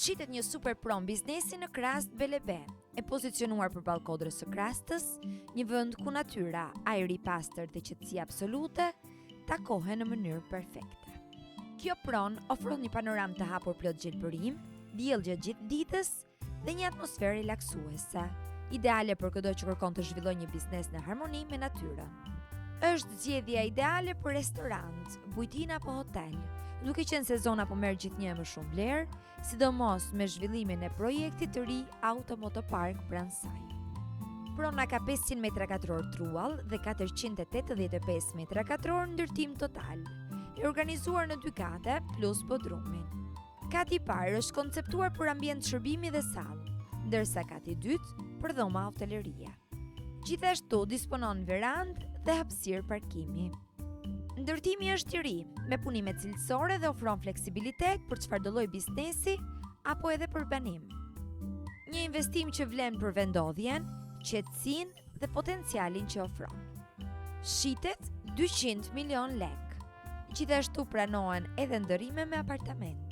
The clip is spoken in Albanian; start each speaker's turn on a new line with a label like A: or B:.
A: Shitet një super pronë biznesi në Krastë Belebe, e pozicionuar përballë kodrës së Krastës, një vend ku natyra, ajri i pastër dhe qetësia absolute takohen në mënyrë perfekte. Kjo pronë ofron një panoramë të hapur plot gjelbërim, diell gjatë gjithë ditës dhe një atmosferë relaksuese, ideale për këdo që kërkon të zhvillojë një biznes në harmoni me natyrën. Është zgjedhja ideale për restorant, bujtinë apo hotel, duke qenë se zona po merr gjithnjë e më shumë vlerë, sidomos me zhvillimin e projektit të ri Automoto Park pranë saj. Prona ka 500 metra katror truall dhe 485 metra katror ndërtim total, e organizuar në dy kate plus bodrumin. Kati i parë është konceptuar për ambient shërbimi dhe sallë, ndërsa kati i dytë për dhoma hotelerie. Gjithashtu disponon verandë dhe hapësirë parkimi. Ndërtimi është i ri, me punime cilësore dhe ofron fleksibilitet për çfarëdo lloj biznesi apo edhe për banim. Një investim që vlen për vendodhjen, qetësinë dhe potencialin që ofron. Shitet 200 milion lek. Gjithashtu pranohen edhe ndërrime me apartamente.